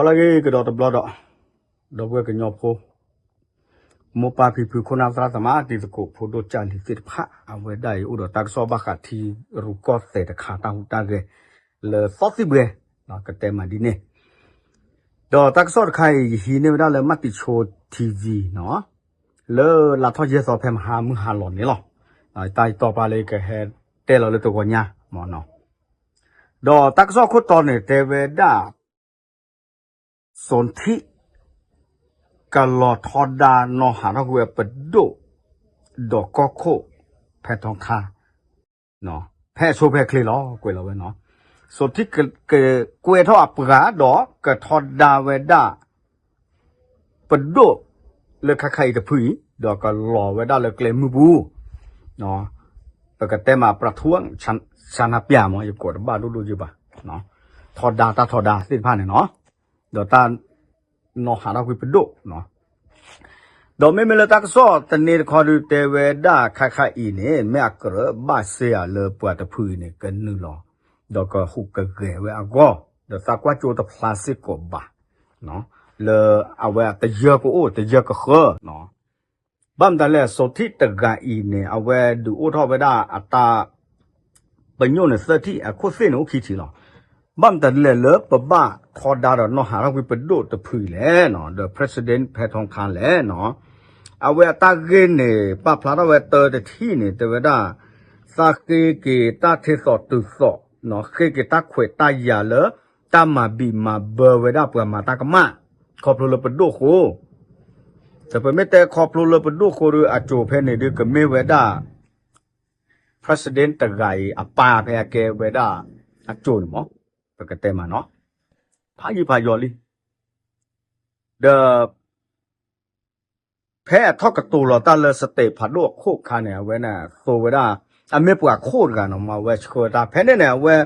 လၢအဂ့ၤကဒီးတဘျီဒီး, ဒီပုၢ်ဝဲၢ်ကညီဖိ, မိၢ်ပၢ်ဖံဖု ခိၣ်နၢ်သရၣ်သမါ တံၤသကိး ဖိဒိၣ်ကၢ်လံၤသ့ၣ်တဖၣ် အဝဲဒၣ်အံၤအိၣ်ဒီးတၢ်ကစီၣ်ဘၣ်ဃးထံရူၢ်ကီၢ်သဲးတခါ တၢ်ဟူးတၢ်ဂဲၤ လၢသီသံၣ်ဘှဲ, ကတဲမးဒ်န့ၣ်, ဒီးတၢ်ကစီၣ်တခါအံၤ ယဟံးန့ၢ်ဝဲဒၣ်လၢ မၤတံၤဆိ ထံဝံၤနီၤ, လၢလါထီၣ်ယဲၢ်သီ ဖဲမဟါမုၢ်ဟါလီၤန့ၣ်လီၤ. တၢ်အံၤတီၢ်ပာ်လၢကဟဲတဲလီၤလၢတဂီၤညါမ့ၢ်နီၤ, ဒီးတၢ်ကစီၣ်ခိၣ်တီန့ၣ် တဲဝဲဒၣ် စီၤထံး ကလီၤထီဒါနီၤဟးထီၣ်ကွံာ်ဝဲပဒိၣ် ဒီးကီၢ်ခိၣ် ဖဲထီခါ, ဖဲအဆိဖဲအချ့လီၤ ကွဲးလီၤဝဲနီၤ, စီၤထံးကကွဲးထီၣ်အပှၤဒီးကထီဒါဝဲဒၣ် ပဒိၣ်လၢခါခါအံၤတဖုအံၤ ဒီးကလီၤဝဲဒၣ်လၢကျဲမုၢ်ပူၤ, ပကတဲမး ပြထူၣ် ဆန္ဒပြ မ့ၢ် ယကိးတဘၣ်ဒိၣ်ဒိၣ်ယဘၣ်, ထီဒါတၢ်ထီဒါသ့ၣ်တဖၣ်န့ၣ်နီၤ, ဒီးတၢ်နီၤဟးထီၣ်ကွံာ်ပဒိၣ်, ဒီးမ့မ့ၢ်လၢတၢ်ကစီၣ်တန့ၢ်တခီဒုး တဲဝဲဒၣ်ခါခါအံၤန့ၣ် မ့ၢ်အကြၢးဘၣ်စ့ၢ်အီၤလၢပှၤတဖုအံၤန့ၣ် ကနုာ်လီၤ ဒီးကဟူးကဂဲၤဝဲအဂီၢ် ဒီးသးကွၢ်ကၠိတဖျါစ့ၢ်ကီးဘၣ်, လၢအဝဲတယၢကအိၣ်တယၢကဃၢ, ဘၣ်မတၤလဲၣ် စီၤထံးတဂၤအံၤန့ၣ် အဝဲဒုးအိၣ်ထီၣ်ဝဲဒၣ်အတၢ် ပညိၣ်န့ၣ်သၢထံၣ် အခိၣ်သ့ၣ်န့ၣ်အိၣ်ခံထံၣ်လီၤ. ဘၣ်မတၤဒ်လဲၣ်လၢပဘၣ်ထီဒါဒီးနီၤဟးထီၣ်ကွံာ်ပဒိၣ်တဖုလဲၣ်, ဒီး President ဖဲထီခါလဲၣ်နီၤ, အဝဲအတၢ်ဂ့ၢ်န့ၣ် ပာ်ဖျါထီၣ်ဝဲတၢတထံၣ်န့ၣ် တဲဝဲဒၣ် သးဃ့က့ၤတၢ်ထ့သိးတုၤသိး, ဃ့က့ၤတၢ်ခွဲးတၢ်ယာ်လၢ တၢ်မၤဘံးမၤဘၢဝဲဒၣ်ပှၤမၤတၢ်ကမၣ် ခီဖျိလၢပဒိၣ်ဃိ ဒီးပမ့ၢ်တဲခီဖျိလၢပဒိၣ်ဃိဒီး အစိၤဖဲန့ၣ်ဒုးကမ့ၢ်ဝဲဒၣ် President တဂၤအံၤအပၢ်ဖဲအကဲဝဲဒၣ်အစိၤန့ၣ်မ့ၢ်, ပကတဲမးနီၤ, ဖးယံာ်ဖးယီၤလံ, ဒီး ဖဲအထီၣ်ကတိၤလီၤတၢ်လၢ state ဖးဒိၣ်အခိၣ်အခါန့ၣ် အဝဲန့ၣ်သိဝဲဒၣ် အမ့ၢ်ပှၤခိၣ်တဂၤနီၤ, မ့ၢ်အဝဲဆှၢတၢ် ဖဲန့ၣ်န့ၣ် အဝဲ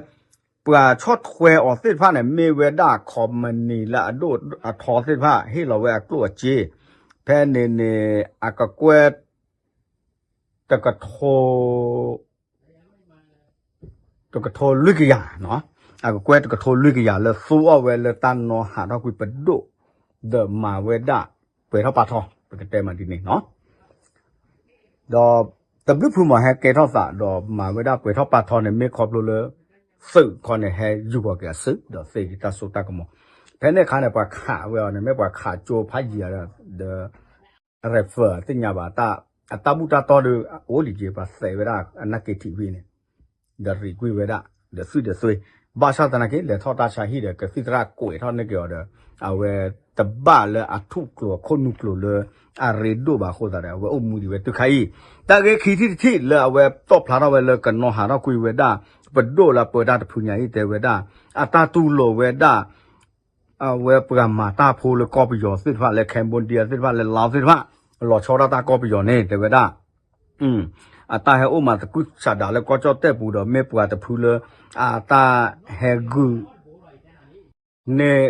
ပှၤဆီၣ်ထွဲအီၤသ့ၣ်တဖၣ်န့ၣ် မ့ၢ်ဝဲဒၣ် company လၢအဒိၣ်အထီသ့ၣ်တဖၣ် ဟ့ၣ်လီၤဝဲအကျိၣ်အစ့, ဖဲန့ၣ်န့ၣ် အကကွဲၢ် တကထိ တကထိလွံၢ်ကယၤ, အကကွဲၢ်တကထိလွံၢ်ကယၤလၢသိအီၣ်ဝဲလၢ တၢ်နီၤဟးထီၣ်ကွံာ်ပဒိၣ် ဒီးမၤဝဲဒၣ်ပှဲၤထီၣ်ပာ်ထီ ပကတဲမးဒ်န့ၣ်နီၤ, ဒီးတဘျုးဖုမးဟဲကဲထီၣ်သး ဒီးမၤဝဲဒၣ်ပှဲၤထီၣ်ပာ်ထီန့ၣ် မ့ၢ်ခီဖျိလၢ သုးခီန့ၣ် ဟဲယူၤဃီၤက့ၤအစု ဒီးသ့က့ၤတၢ်စိတၢ်ကမီၤ, ဖဲန့ၣ်အခါန့ၣ် ပှၤခးဝဲအီၤန့ၣ် မ့ၢ်ပှၤခးကၠိဖးယံာ်ဒီး refer သ့ၣ်ညါဘၣ် အတၢ်ဘူၣ်တၢ်တီဒီး အိၣ်ဒံးက့ၤ ပှၤသဲးဝဲဒၣ်အနၢ်က့ၤထံးဝံၤန့ၣ်, ဒီးရံးကွံာ်ဝဲဒၣ် ဒီးသွံၣ်ဒီးသွ့, ဘၣ်ဆၣ်သနာ်က့ လဲၤထီၣ်တၢ်ဆါဟံၣ်ဒီး ကသံၣ်သရၣ်ကွဲးထီၣ်န့ၢ်က့ၤအီၤဒီး အဝဲတဘၣ်လၢအထူၣ်ကျိၤအခိၣ်နူာ်ကျိၤလၢ အရ့ဒိၣ်ဘၣ်အဃိသတးဒီး အဝဲအိၣ်မူဒံးဝဲတုၤခါအံၤ, တၢ်ဂ့ၢ်ခံထံၣ်တထံၣ်လၢအဝဲတီၣ်ဖျါထီၣ်ဝဲလၢကနီၤဟးထီၣ်ကွံာ်ဝဲဒၣ် ပဒိၣ်လၢပၢတၢ်တဖုညါအံၤတဲဝဲဒၣ် အတၢ်တူၢ်လိာ်ဝဲဒၣ် အဝဲပှၤမၤတၢ်ဖိလၢကီၢ်ပယီၤသ့ၣ်တဖၣ်လၢ Cambodia သ့ၣ်တဖၣ်လၢ Laos သ့ၣ်တဖၣ် လီၤဆီဒၣ်တၢ်ကီၢ်ပယီၤန့ၣ် တဲဝဲဒၣ် အတၢ်ဟဲအိၣ်မၤသကုၤဆးဒးလၢကီၢ်ကၠီၣ်တဲၣ်ပူၤဒီး မ့ၢ်ပှၤတဖုလၢ အတၢ်ဟဲဂုာ်န့ၢ်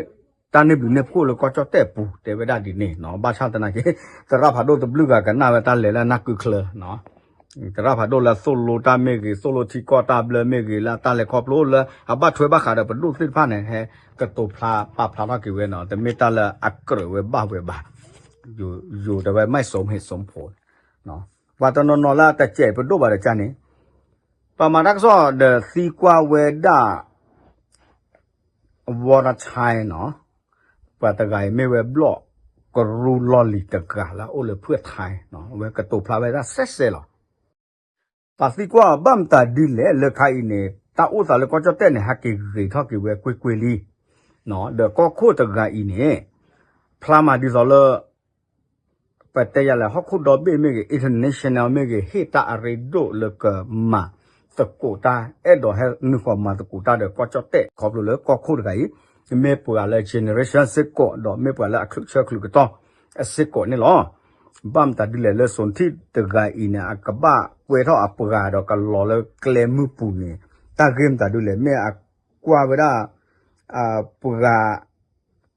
တၢ်န့ၢ်ဘျုးန့ၢ်ဖှိၣ်လၢကီၢ်ကၠီၣ်တဲၣ်ပူၤ တဲဝဲဒၣ်ဒ်န့ၣ်နီၤ, ဘၣ်ဆၣ်သနာ်က့ သရၣ်ဖးဒိၣ်တဘျုးဂၤကနၣ်ဝဲတၢ်လဲၤလၢအနၢ်ကုချၢနီၤ, သရၣ်ဖးဒိၣ်လၢသိၣ်လိတၢ်မ့ၢ်ဂ့ၤ သိၣ်လိထံကီၢ်တၢ်ဘျၢမ့ၢ်ဂ့ၤ လၢအတၢ်လဲၤခီဖျိလၢအဘၣ်ထွဲဘၣ်ဃးဒီးပဒိၣ်သ့ၣ်တဖၣ်န့ၣ် ဟဲကတိၤဖျါပာ်ဖျါထီၣ်က့ၤဝဲနီၤ, တမ့ၢ်တၢ်လၢအကြၢးဝဲဘၣ်ဝဲဘၣ်, ယိၤတဲဝဲ မ့ၢ်စိမ့ၢ်စိဖိ ပှၤတနီၤနီၤလၢအတစဲးပဒိၣ်ဘၣ်ဒီးကန့ၣ် ပှၤမၤတၢ်ကစီၣ်ဒီးသံကွၢ်ဝဲဒၣ် ဝီတဆဲနီၤ, ပှၤတဂၤအံၤမ့ၢ်ဝဲဘျီၣ်ကရူၢ်လီၢ်လံၤတဂၤလၢအအိၣ်လၢဖုၣ်ထဲနီၤ, အဝဲကတိၤဖျါဝဲဒၣ်စဲစဲလီၤ. ပှၤသံကွၢ်အီၤဘၣ်မတၤဒ်လဲၣ် လၢခါအံၤန့ၣ် တၢ်အိၣ်သးလၢကီၢ်ကၠီၣ်တဲၣ်န့ၣ် ဟဲက့ၤဂ့ၤထီၣ်က့ၤဝဲကွ့ၢ်ကွ့ၢ်လံ, ဒီးကီၢ်ခိၣ်တဂၤအံၤန့ၣ် ဖျါမးဒ်သိးလၢ ပတဲယၤလဲၣ် ဟီၣ်ခိၣ်ဒီဘ့ၣ်မ့ၢ်ဂ့ၤ international မ့ၢ်ဂ့ၤ ဟ့ၣ်တၢ်အရ့ဒိၣ်လၢကမၤသကိးတၢ် အဲၣ်ဒိးဟဲနုာ်ဃီၤမၤသကိးတၢ်ဒီးကီၢ်ကၠီၣ်တဲၣ် ခီဖျိလၢကီၢ်ခိၣ်တဂၤအံၤ မ့ၢ်ပှၤလၢ generation စ့ၢ်ကီး ဒီးမ့ၢ်ပှၤလၢအချုးဆၢချုးကတီၢ်အစ့ၢ်ကီးန့ၣ်လီၤ. ဘၣ်မတၤဒ်လဲၣ်လၢ စိၤထံၣ်တဂၤအံၤန့ၣ် အကဘၣ်ကွဲထီၣ်အပှၤဒီးကလီၤလၢကျဲမုၢ်ပူၤန့ၣ် တၢ်ဂ့ၢ်မတၤဒ်လဲၣ် မ့ၢ်အကွၢ်ဝဲဒၣ် ပှၤ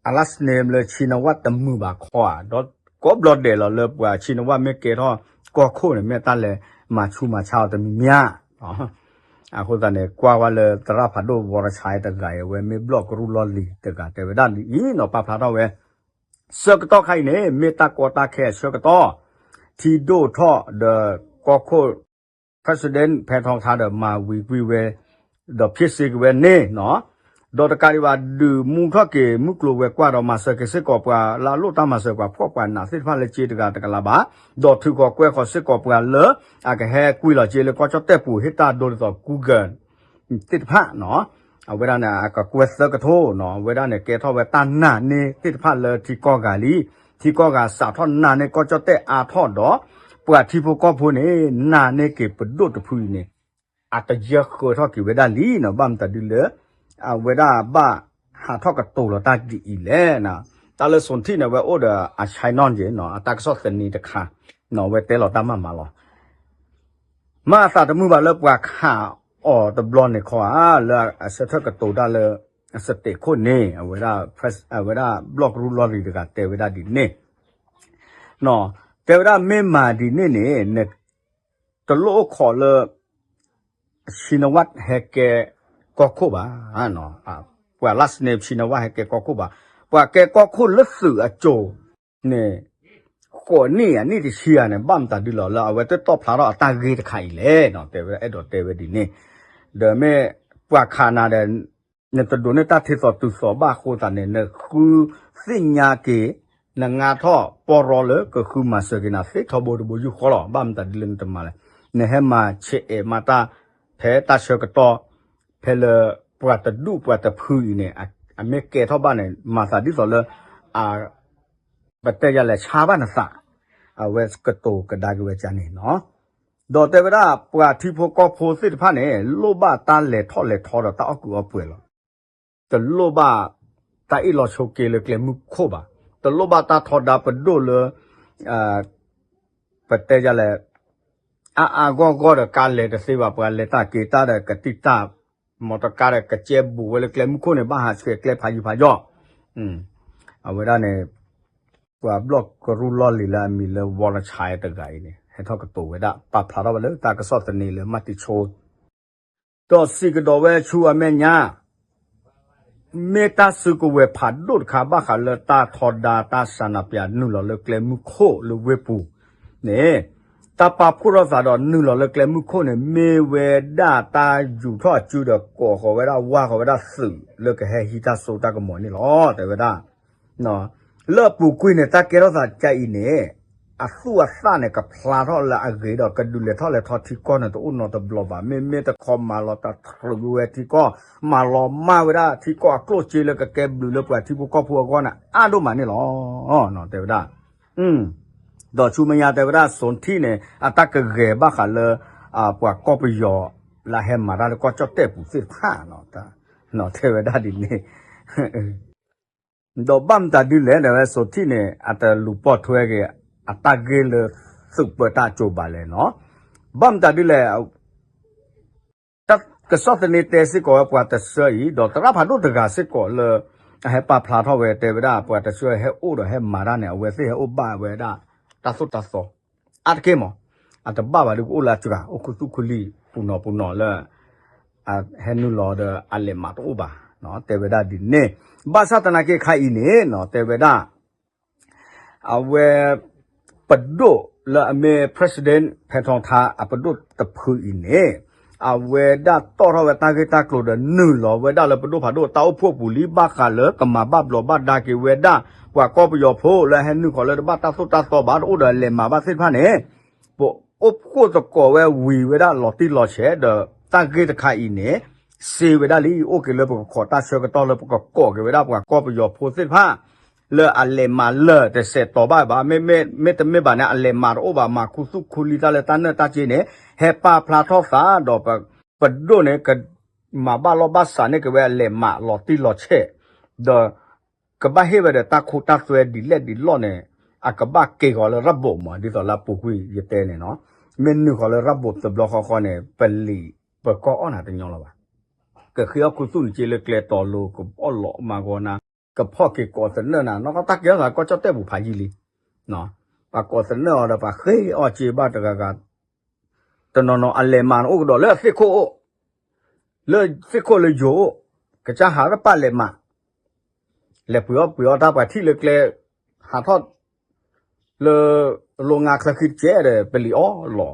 အ last name လၢ Shinawatra တမုာ်ဘၣ်ခီဧါ, ဒီးကိးဘျီဒဲးလီၤလၢပှၤ Shinawatra မ့ၢ်ကဲထီၣ်ကီၢ်ခိၣ်န့ၣ် မ့ၢ်တၢ်လဲၤမၤဆူးမၤဆါအီၤတမံၤမံၤဧါ. အဃိသတးန့ၣ် ကွၢ်ဝဲလၢသရၣ်ဖးဒိၣ် ဝီၤရဆဲတဂၤအံၤ အဝဲမ့ၢ်ဘျီၣ်ကရူၢ်လီၢ်လံၤတဂၤ တဲဝဲဒၣ်ဒ်အံၤနီၤ ပာ်ဖျါထီၣ်ဝဲ ဆၢကတီၢ်ခါအံၤန့ၣ် မ့ၢ်တၢ်ကီတၢ်ခဲအဆၢကတီၢ် ထံဒိၣ်ထီၣ်ဒီးကီၢ်ခိၣ် President ဖဲထီထါဒီးမၤဝံၤကွံာ်ဝဲ ဒီးဖ့စ့က့ၤဝဲန့ၣ်နီၤ ဒီးတကးဒံးဘၣ် ဒုးမူထီၣ်က့ၤမုၢ်ကျိၤဝဲၤကွာ်ဒီးမၤစၢၤက့ၤစ့ၢ်ကီးပှၤလၢအလိၣ်တၢ်မၤစၢၤ ပှၤဖှီၣ်ပှၤနးသ့ၣ်တဖၣ်လၢစ့တဂၤတကလးဘၣ် ဒီးထုးဃီၤကွဲဃီၤစ့ၢ်ကီးပှၤလၢ အကဟဲကွံာ်လီၤစ့လၢကီၢ်ကၠီၣ်တဲၣ်ပူၤ ဟ့ၣ်တၢ်ဒိဒ်သိး Google သ့ၣ်တဖၣ်နီၤ အဝဲဒၣ်န့ၣ် အကကွဲသၢကထိနီၤ အဝဲဒၣ်န့ၣ် ကဲထီၣ်ဝဲတၢ်နာ်န့ၢ်သ့ၣ်တဖၣ်လၢထံကီၢ်ဂၤလံ ထံကီၢ်ဂၤစးထီၣ်နာ်န့ၢ်ကီၢ်ကၠီၣ်တဲၣ်အါထီၣ်ဒီး ပှၤထံဖိကီၢ်ဖိန့ၣ် နာ်န့ၢ်က့ၤပဒိၣ်တဖုအံၤန့ၣ် အတယၢဃၢထီၣ်က့ၤဝဲဒၣ်လံနီၤ ဘၣ်မတၤဒ်လၢ အဝဲဒၣ်ဘၣ်ဟးထီၣ်ကတိၤလီၤတၢ်ဒ်အံၤလဲၣ်နီၤ တၢ်လၢစိၤထံၣ်န့ၣ် အဝဲအိၣ်ဒီးအဆဲနီၣ်က့ၤနီၤ အတၢ်ကစီၣ်သန့တခါနီၤ အဝဲတဲလီၤတၢ်မၤမၤလီၤ မ့ၢ်အသးတမုာ်ဘၣ်လၢပှၤခးအီၤတဘျီန့ၣ်ခီဧါ လၢအဆၢထၢၣ်ကတိၤတၢ်လၢ အစတဲးခိၣ်န့ၣ် အဝဲဒၣ် အဝဲဒၣ်ဘျီၣ်ကရူၢ်လီၢ်လံၤတဂၤတဲဝဲဒၣ်ဒ်န့ၣ် တဲဝဲဒၣ်မ့ၢ်မၤဒ်န့ၣ်န့ၣ် နတလိၣ်အိၣ်ခိးလၢ ဆံနဝၣ်ဟဲကဲကီၢ်ခိၣ်ဘၣ် ပှၤလၢစန့ဆံနဝၣ် ဟဲကဲကီၢ်ခိၣ်ဘၣ် ပှၤကဲကီၢ်ခိၣ်လၢသုးအစိၤန့ၣ် ဃိးနံၣ်အနံၣ်တဆံဂၤန့ၣ် ဘၣ်မတၤဒ်လီၤလၢအဝဲတတီၣ်ဖျါထီၣ်အတၢ်ဂ့ၢ်တခါအံၤလဲၣ်နီၤ တဲဝဲဒၣ်အဲၣ်ဒိးတဲဝဲဒ်န့ၣ် ဒီးမ့ၢ်ပှၤခးနၤဒီး နတဒိးန့ၢ်တၢ်ထံသီတုၤသီဘၣ်အဃိသတးန့ၣ် နဃုသ့ၣ်ညါက့ၤ နငါထီၣ်ပီၢ်ရီလၢကဃုမၤစၢၤက့ၤနၤသ့ထီဘိတဘိယူၢ်ဃီလီၤ ဘၣ်မတၤဒ်လၢနတမၤလဲၣ် နဟဲမၤဆဲးအဲးမၤတၢ် ဖဲတၢ်ဆၢကတီၢ် ဖဲလၢပှၤတဒူၣ်ပှၤတဖုအံၤန့ၣ် အမ့ၢ်ကဲထီၣ်ဘၣ်န့ၣ် မၤသးဒ်သိးလၢ ပတဲယၤလဲၣ် ဆါဘၣ်နသး အဝဲကတိၤကဒါက့ၤဝဲကန့ၣ်နီၤ ဒီးတဲဝဲဒၣ် ပှၤထံဖိကီၢ်ဖိသ့ၣ်တဖၣ်န့ၣ် လိၣ်ဘၣ်တၢ်လဲၤထီၣ်လဲၤထီဒီးတၢ်အီၣ်ကုးအီပှဲၤလီၤ. တလိၣ်ဘၣ်တၢ်အ့ၣ်လိာ်ဆိးက့လိာ်ကျဲမုၢ်ခိၣ်ဘၣ်. တလိၣ်ဘၣ်တၢ်ထီဒါပဒိၣ်လၢ ပတဲယၤလဲၣ် အါအါဂီၢ်ဂီၢ်ဒီးကါလဲၤတသ့ဘၣ်, ပှၤလဲၤတၢ်က့ၤတၢ်ဒီးကတံၢ်တၢ် မီတကါဒီးကကဲဘူးဝဲလၢကျဲမုၢ်ခိၣ်န့ၣ် ဘၣ်ဟးဆှဲးကျဲဖးယံၤဖးယီၤ. အဝဲဒၣ်န့ၣ် ပှၤဘျီၣ်ကရူၢ်လီၢ်လံၤလၢအမံၤလၢ Walter Chai တဂၤအံၤန့ၣ် ဟဲထီၣ်ကတိၤဝဲဒၣ် ပာ်ဖျါထီၣ်ဝဲလၢတၢ်ကစီၣ်သန့လၢ မၢ်တံၤဆိ ဒီးစံးကဒီးဝဲဆူအမဲာ်ညါ မ့ၢ်တၢ်စုကဝဲၤဖးဒိၣ်တခါ ဘၣ်ဃးလၢတၢ်ထီဒါတၢ်စးနးပၠးနုာ်လီၤလၢကျဲမုၢ်ခိၣ်လၢဝ့ၢ်ပူၤန့ၣ် တၢ်ပာ်ဖှိၣ်ထီၣ်သးဒီးနုာ်လီၤလၢကျဲမုၢ်ခိၣ်န့ၣ် မ့ၢ်ဝဲဒၣ်တၢ်ယူးထီၣ်အစုဒီးကိးဃီၤဝဲဒၣ်ဝါဃီၤဝဲဒၣ်သုး လၢကဟဲဟံးတၢ်စိတၢ်ကမီၤန့ၣ်လီၤ တဲဝဲဒၣ် လၢအပူၤကွံာ်န့ၣ် တၢ်ကဲထီၣ်သးကါအံၤန့ၣ် အသူၣ်အသၣ်န့ၣ် ကဖျါထီၣ်လၢအဂ့ၤဒီး ကဒုးလဲၤထီၣ်လဲၤထီထံကီၢ်န့ၣ် တအိၣ်နီတဘျီဘၣ်. မ့မ့ၢ်တခီမၤလီၤတၢ်တြူာ်ဝဲထံကီၢ် မၤလီၤမၢ်ဝဲဒၣ်ထံကီၢ်အကျိၣ်စ့လၢကကဲဘျုးလၢပှၤထံဖိကီၢ်ဖိအဂီၢ်န့ၣ် အါဒိၣ်မးန့ၣ်လီၤ. တဲဝဲဒၣ် ဒီးဆူမဲာ်ညါတဲဝဲဒၣ် စိၤထံၣ်န့ၣ် အတၢ်ကဂဲၤဘၣ်ဃးလၢ ပှၤကီၢ်ပယီၤလၢအဟဲမၤတၢ်လၢကီၢ်ကၠီၣ်တဲၣ်ပူၤသ့ၣ်တဖၣ် တဲဝဲဒၣ်ဒ်န့ၣ် ဒီးဘၣ်မတၤဒ်လဲၣ် တဲဝဲစိၤထံၣ်န့ၣ် အတလူၤပိာ်ထွဲက့ၤ အတၢ်ဂ့ၢ်လၢသုးပၢတၢ်အစိၤဘၣ်လဲၣ်နီၤ. ဘၣ်မတၤဒ်လဲၣ် တၢ်ကစီၣ်သန့တဲစ့ၢ်ကီးဝဲပှၤတဆၢအံၤ ဒီးသရၣ်ဖးဒိၣ်တဂၤစ့ၢ်ကီးလၢ အဟဲပာ်ဖျါထီၣ်ဝဲတဲဝဲဒၣ် ပှၤတဆၢဟဲအိၣ်ဒီးဟဲမၤတၢ်န့ၣ် အဝဲသ့ၣ်ဟဲအိၣ်ဘၣ်ဝဲဒၣ် တၢ်သိၣ်တၢ်သီ အါတက့ၢ်မး အတဘၣ်ဘၣ်ဒုးကအိၣ်လၢအစှၤ အိၣ်ခူသူၣ်ခူလံာ်ပူၤနီၤပူၤနီၤလၢ အဟဲနုာ်လီၤဒီးအလဲၤမးတအိၣ်ဘၣ် တဲဝဲဒၣ်ဒ်န့ၣ် ဘၣ်ဆၣ်သနာ်က့ခါအံၤန့ၣ်နီၤ တဲဝဲဒၣ် အဝဲ ပဒိၣ်လၢအမ့ၢ် President ဖဲထီထါ အပဒိၣ်တဖုအံၤန့ၣ် အဝဲဒၣ်တီၣ်ထီၣ်ဝဲတၢ်ဂ့ၢ်တၢ်ကျိၤဒီးနုာ်လီၤဝဲဒၣ်လၢပဒိၣ်ဖးဒိၣ်တၢ်အိၣ်ဖှိၣ်ပူၤလံ ဘၣ်ဃးလၢကမၤဘၣ်ဘျီးဘၣ်ဒါက့ၤဝဲဒၣ် ပှၤကီၢ်ပယီၤဖိလၢဟဲနုာ်ဃီၤလၢတဘၣ်တၢ်သိၣ်တၢ်သီဘၣ် တအိၣ်ဒီးလဲၤမၤဘၣ်သ့ၣ်တဖၣ်န့ၣ် ပအိၣ်ဖှိၣ်သကိးဝဲဝံၤဝဲဒၣ်လီၤတံၢ်လီၤဆဲးဒီး တၢ်ဂ့ၢ်တခါအံၤန့ၣ် စ့ဝဲဒၣ်လံ အိၣ်က့ၤလၢပကခိးတၢ်ဆၢကတီၢ်လၢပကကိးက့ၤဝဲဒၣ်ပှၤကီၢ်ပယီၤဖိသ့ၣ်တဖၣ် လၢအလဲၤမၤလၢာ်တစဲးတီၤဘၣ်ဘၣ် မ့မ့ၢ်တမ့ၢ်ဘၣ်န့ၣ် အလဲၤမၤတအိၣ်ဘၣ် မၤခူသူၣ်ခူလံတၢ်လၢတၢ်နၢၣ်တၢ်စ့န့ၣ် ဟဲပာ်ဖျါထီၣ်သးဒီး ပဒိၣ်န့ၣ် ကမၤဘၣ်လီၢ်ဘၣ်စးန့ၢ်က့ၤဝဲအလဲၤမၤလီၤတံၢ်လီၤဆဲး ဒီး ကဘၣ်ဟ့ၣ်ဝဲဒီးတၢ်ခိတၢ်သွဲဒ်လဲၣ်ဒ်လဲၣ်န့ၣ် အကဘၣ်က့ၤဃီၤလၢရဘိးမး ဒ်သိးလၢအပူၤကွံာ်ယတဲန့ၣ်နီၤ မ့ၢ်နုာ်ဃီၤလၢရဘိးတဘျီဃီဃီန့ၣ် ပလံာ်ပကအီၣ်နၤတညီလီၤဘၣ် ကဃ့အီၣ်ခူသူၣ်နစ့လၢကျဲတီၤလိၤ ကအီၣ်လီၤမၤဂီၤနၤ ကဖီၣ်က့ၤကိးသနၢၣ်နၤ နီၢ်ကီၢ်တၢ်ကဲထီၣ်သးကီၢ်ကၠီၣ်တဲၣ်ပူၤဖးယံာ်လံ ပှၤကိးသနၢၣ်အီၤဒီးပှၤဃ့အီၣ်စ့ဘၣ်တဂၤဂၤ တနီၤနီၤအလဲၤမၤန့ၣ်အိၣ်ကဒီးလၢအသ့ၣ်ခိၣ်အိၣ် လၢသ့ၣ်ခိၣ်လၢယိၤအိၣ်, ကစၢ်ဟးတပာ်လဲၤမး, လဲၤပှ့ၤအီၣ်ပှ့ၤအီတၢ်ပှၤထံၣ်လၢကျဲ, ဟးထီၣ်လၢ လိၤငါချၢဃံတကဲးဒီး ပလံၤအီၣ်လီၤ.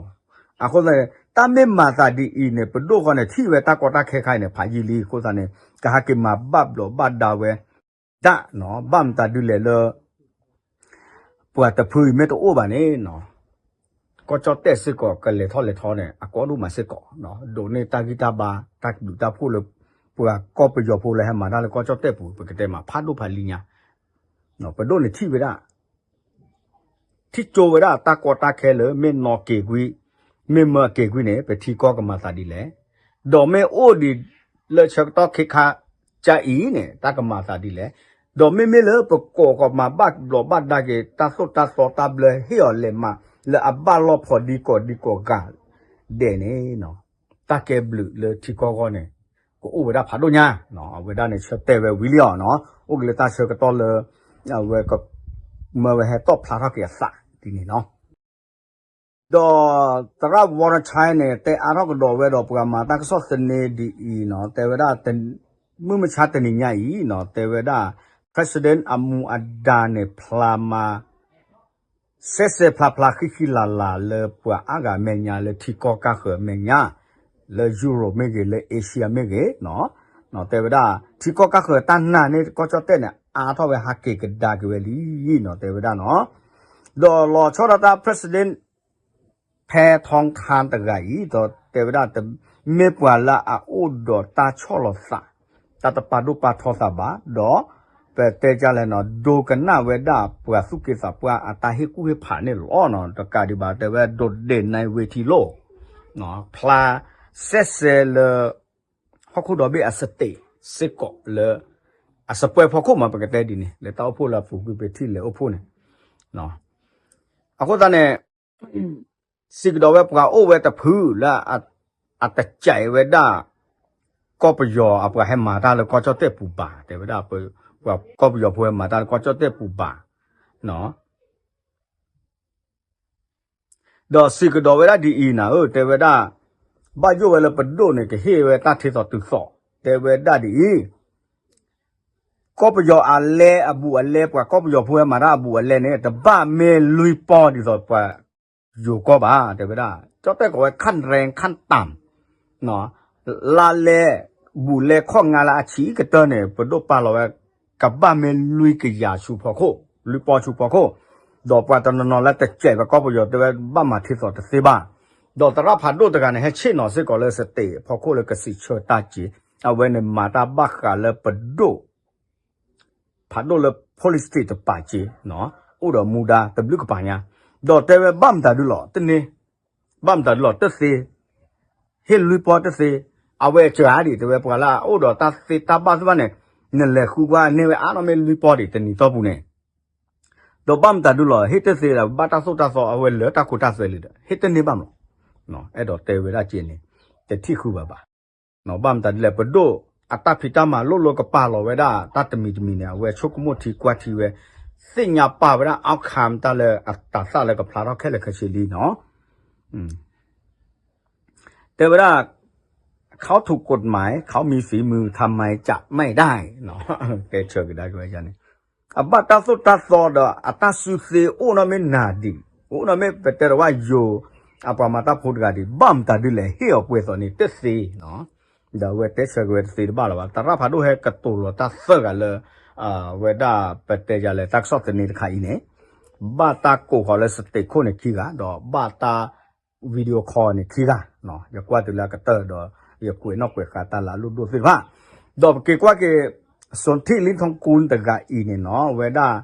အဃိသတးန့ၣ် တၢ်မ့ၢ်မၤသးဒ်အံၤန့ၣ် ပဒိၣ်ဃီန့ၣ် ထံၣ်ဝဲတၢ်ကီတၢ်ခဲခါအံၤန့ၣ် ဖးယံာ်လံ. အဃိသတးန့ၣ် ကဟဲက့ၤမၤဘၣ်ဘျီးဘၣ်ဒါဝဲ ဒၣ်နီၤ, ဘၣ်မတၤဒုလဲၣ်လၢ ပှၤတဖုအံၤမ့ၢ်တအိၣ်ဘၣ်န့ၣ်နီၤ, ကီၢ်ကၠီၣ်တဲၣ်စ့ၢ်ကီးကလဲၤထီၣ်လဲၤထီန့ၣ် အကီဒိၣ်မးစ့ၢ်ကီး, ဒိးန့ၢ်တၢ်ဂံၢ်တၢ်ဘါ တၢ်ကဒုးတၢ်ဖှိၣ်လၢ ပှၤကီၢ်ပယီၤဖိလၢဟဲမၤတၢ်လၢကီၢ်ကၠီၣ်တဲၣ်ပူၤ ပကတဲမး ဖးဒိၣ်ဖးလံညါ, ပဒိၣ်န့ၣ်ထံၣ်ဝဲဒၣ် ထံၣ်ကၠိဝဲဒၣ်တၢ်ကီတၢ်ခဲလၢ မ့ၢ်နီၢ်က့ၤကွံာ်, မ့ၢ်မၢက့ၤကွံာ်န့ၣ် ပထံကီၢ်ကမၤသးဒ်လဲၣ်, ဒီးမ့ၢ်အိၣ်ဒံးလၢဆၢကတီၢ်ခဲခါကါအံၤန့ၣ် တၢ်ကမၤသးဒ်လဲၣ်, ဒီးမ့မ့ၢ်လၢပကိးကီးမၤဘၣ်ဘျီးဘၣ်ဒါက့ၤ တၢ်သိၣ်တၢ်သီတၢ်ဘျၢဟ့ၣ်အီၤလဲၤမး လၢအဘၣ်လီၢ်ဖိးဒံကီးဒံကီးဂၤဒဲးန့ၣ် တၢ်ကဲဘျုးလၢထံကီၢ်ဂီၢ်န့ၣ် ကအိၣ်ဝဲဒၣ်ဖးဒိၣ်ညါ, အဝဲဒၣ်န့ၣ်ဆၢတဲာ်ဝဲဝံၤလံအီၤနီၤ, အိၣ်က့ၤလၢတၢ်ဆၢကတီၢ်လၢ အဝဲက မၢဝဲဟဲတီၣ်ဖျါထီၣ်က့ၤအသးဒ်န့ၣ်နီၤ. ဒီးသရၣ် Warren Chai န့ၣ် တဲအါထီၣ်ကဒီးဝဲဒီးပှၤမၤတၢ်ကစီၣ်သန့ဒ်အံၤနီၤ, တဲဝဲဒၣ် မုၢ်မဆါတနံၤညါအံၤနီၤ, တဲဝဲဒၣ် President အမူအဒါန့ၣ် ဖျါမၤ စဲစဲဖျါဖျါဃံဃံလၤလၤလၢပှၤအါဂၤအမဲာ်ညါ လၢထံကီၢ်ကၢ်ဃၢၤအမဲာ်ညါ, လၢ Europe မ့ၢ်ဂ့ၤ လၢ Asia မ့ၢ်ဂ့ၤနီၤ, တဲဝဲဒၣ် ထံကီၢ်ကၢ်ဃၢၤတၢ်နာ်န့ၣ် ကီၢ်ကၠီၣ်တဲၣ်န့ၣ် အါထီၣ်ဝဲဟးက့ၤကဒါက့ၤဝဲလံနီၤ, တဲဝဲဒၣ်နီၤ. ဒီးလီၤဆီဒၣ်တၢ် President ဖဲထီခါတဂၤအံၤ ဒီးတဲဝဲဒၣ် မ့ၢ်ပှၤလၢအအိၣ်ဒီးတၢ်ဆီၣ်လီၤသး, တၢ်တပာ်ဒိၣ်ပာ်ထီသးဘၣ်, ဒီးပတဲဒ်လဲၣ်နီၤ, ဒိကနၣ်ဝဲဒၣ်ပှၤသူၣ်က့သးပှၢ်အတၢ်ဟ့ၣ်ကူၣ်ဟ့ၣ်ဖးန့ၣ်လီၤနီၤ, တကးဒံးဘၣ် တဲဝဲဒိးဒဲးနဲဝ့ထံလိၣ်, ဖျါစဲစဲလၢ ဟီၣ်ခိၣ်ဒီဘ့ၣ်အ state စ့ၢ်ကီးလၢ အစပွဲဖီခိၣ်မး ပကတဲဒ်န့ၣ် လၢတၢ်အိၣ်ဖှိၣ်လၢအပူၤကွံာ်ပထံၣ်လဲၤအိၣ်ဖှိၣ်န့ၣ်, အဃိသတးန့ၣ် စံးကဒီးဝဲပှၤအိၣ်ဝဲတဖုလၢ အတစဲးဝဲဒၣ် ကီၢ်ပယီၤအပှၤဟဲမၤတၢ်လၢကီၢ်ကၠီၣ်တဲၣ်ပူၤဘၣ်, တဲဝဲဒၣ် ပှၤကီၢ်ပယီၤဖိဟဲမၤတၢ်လၢကီၢ်ကၠီၣ်တဲၣ်ပူၤဘၣ်, ဒီးစံးကဒီးဝဲဒၣ်ဒ်အံၤနၤဧၢ, တဲဝဲဒၣ် ဘၣ်ယိၣ်ဝဲလၢပဒိၣ်န့ၣ် ကဟ့ၣ်ဝဲတၢ်ထံသီတုၤသီ, တဲဝဲဒၣ်ဒ်အံၤ ကီၢ်ပယီၤအလဲအဘူးအလဲ ပှၤကီၢ်ပယီၤဖိဟဲမၤတၢ်အဘူးအလဲန့ၣ် တဘၣ်မ့ၢ်လွံၢ်ပီၢ်ဒ်သိးပှၤ ယိၤကီၢ်ဘၣ်, တဲဝဲဒၣ် ကၠီၣ်တဲၣ်ကိးဝဲ ขั้นแรงขั้นต่ำ လါလဲ ဘူးလဲခီၣ်ငါလၢအဆံးကတၢၢ်န့ၣ် ပဒိၣ်ပာ်လီၤဝဲ ကဘၣ်မ့ၢ်လွံၢ်ကယၤဆူဖီခိၣ်, လွံၢ်ပီၢ်ဆူဖီခိၣ်, ဒီးပှၤတနီၤနီၤလၢတစဲးပှၤကီၢ်ပယီၤတဲဝဲဘၣ်မၤထံသီတသ့ဘၣ်, ဒီးသရၣ်ဖးဒိၣ်တဂၤန့ၣ် ဟဲဆ့ၣ်နီၤစ့ၢ်ကီးလၢ state ဖီခိၣ်လၢကစံးဆၢတၢ်က့ၤ, အဝဲန့ၣ်မၤတၢ်ဘၣ်ဃးလၢပဒိၣ် ဖးဒိၣ်လၢ police state တပာ်က့ၤ, အိၣ်ဒီးမူဒါတဘျုးကပၤညါ, ဒီးတဲဝဲဘၣ်မတၤဒုလီၤ တန့ၢ်, ဘၣ်မတၤဒုလီၤ တသ့, ဟ့ၣ်လွံၢ်ပီၢ်တသ့, အဝဲစှၤဒံး တဲဝဲပှၤလၢအအိၣ်ဒီးတၢ်သ့တၢ်ဘၣ်သ့ၣ်တဖၣ်န့ၣ်, နလဲၤဃုကွၢ်န့ၢ်ဝဲအါထီၣ်မ့ၢ်လွံၢ်ပီၢ်ဒံးတနံၤတီၢ်ပူၤန့ၣ်, ဒီးဘၣ်မတၤဒုလီၤ ဟ့ၣ်တသ့ဒီး ဘၣ်တၢ်သိၣ်တၢ်သီအဝဲလၢတၢ်ခိတၢ်သွဲလံဒီး ဟ့ၣ်တန့ၢ်ဘၣ်မး, အဲၣ်ဒိးတဲဝဲဒၣ်က့ၤန့ၣ်, တထံၣ်ဃုဘၣ်ဘၣ် ဘၣ်မတၤဒ်လဲၣ် ပဒိၣ်အတၢ်ဖံးတၢ်မၤလိၣ်လိကပာ်လီၤဝဲဒၣ် တၢ်တမံၤတမံၤန့ၣ် အဝဲဆိကမိၣ်ထံကွၢ်ထံဝဲ, သ့ၣ်ညါပာ်ဝဲဒၣ် outcome တၢ်လၢအတၤသၣ်လၢကဖျါထီၣ်ခဲလၢာ်ခဲဆ့လံနီၤ, တဲဝဲဒၣ် เขาถูกกฎหมาย เขามีฝีมือ ทำไมจะไม่ได้ တဲဆၢကဒါက့ၤဝဲန့ၣ်, အဘၣ်တၢ်သိၣ်တၢ်သီဒီး အတၢ်စုသ့အိၣ်နီၢ်မ့ၢ်နၤဒံး, အိၣ်နီၢ်မ့ၢ်ပတဲဒီးဝဲယိၤ အပှၤမၤတၢ်ဖိတဂၤဒံး, ဘၣ်မတၤဒ်လဲၣ် ဟ့ၣ်အီၤပှဲၤသိးန့ၣ်တသ့နီၤ, ဒီးအဝဲတဲဆၢက့ၤဝဲတသ့တဘၣ်လၢၤဘၣ်, သရၣ်ဖးဒိၣ်ဟဲကတိၤလီၤတၢ်သၢဂၤလၢ ဝဲဒၣ်ပတဲယၤလဲၣ် တၢ်ကစီၣ်သန့တခါအံၤန့ၣ်, ဘၣ်တၢ်ကိးဃီၤလၢ state ခိၣ်န့ၣ်ခံဂၤ, ဒီးဘၣ်တၢ် video call န့ၣ်ခံဂၤ, ယကွၢ်တုၤလၢအကတၢၢ်ဒီး ယကွဲးနီၣ်ကွဲးဃာ်တၢ်လၢအလိၣ်ဒိၣ်သ့ၣ်တဖၣ်, ဒီးပက့ၤကွၢ်က့ၤ စူၤထံၣ်လံထီၣ်ကူတဂၤအံၤန့ၣ်နီၤ, ဝဲဒၣ်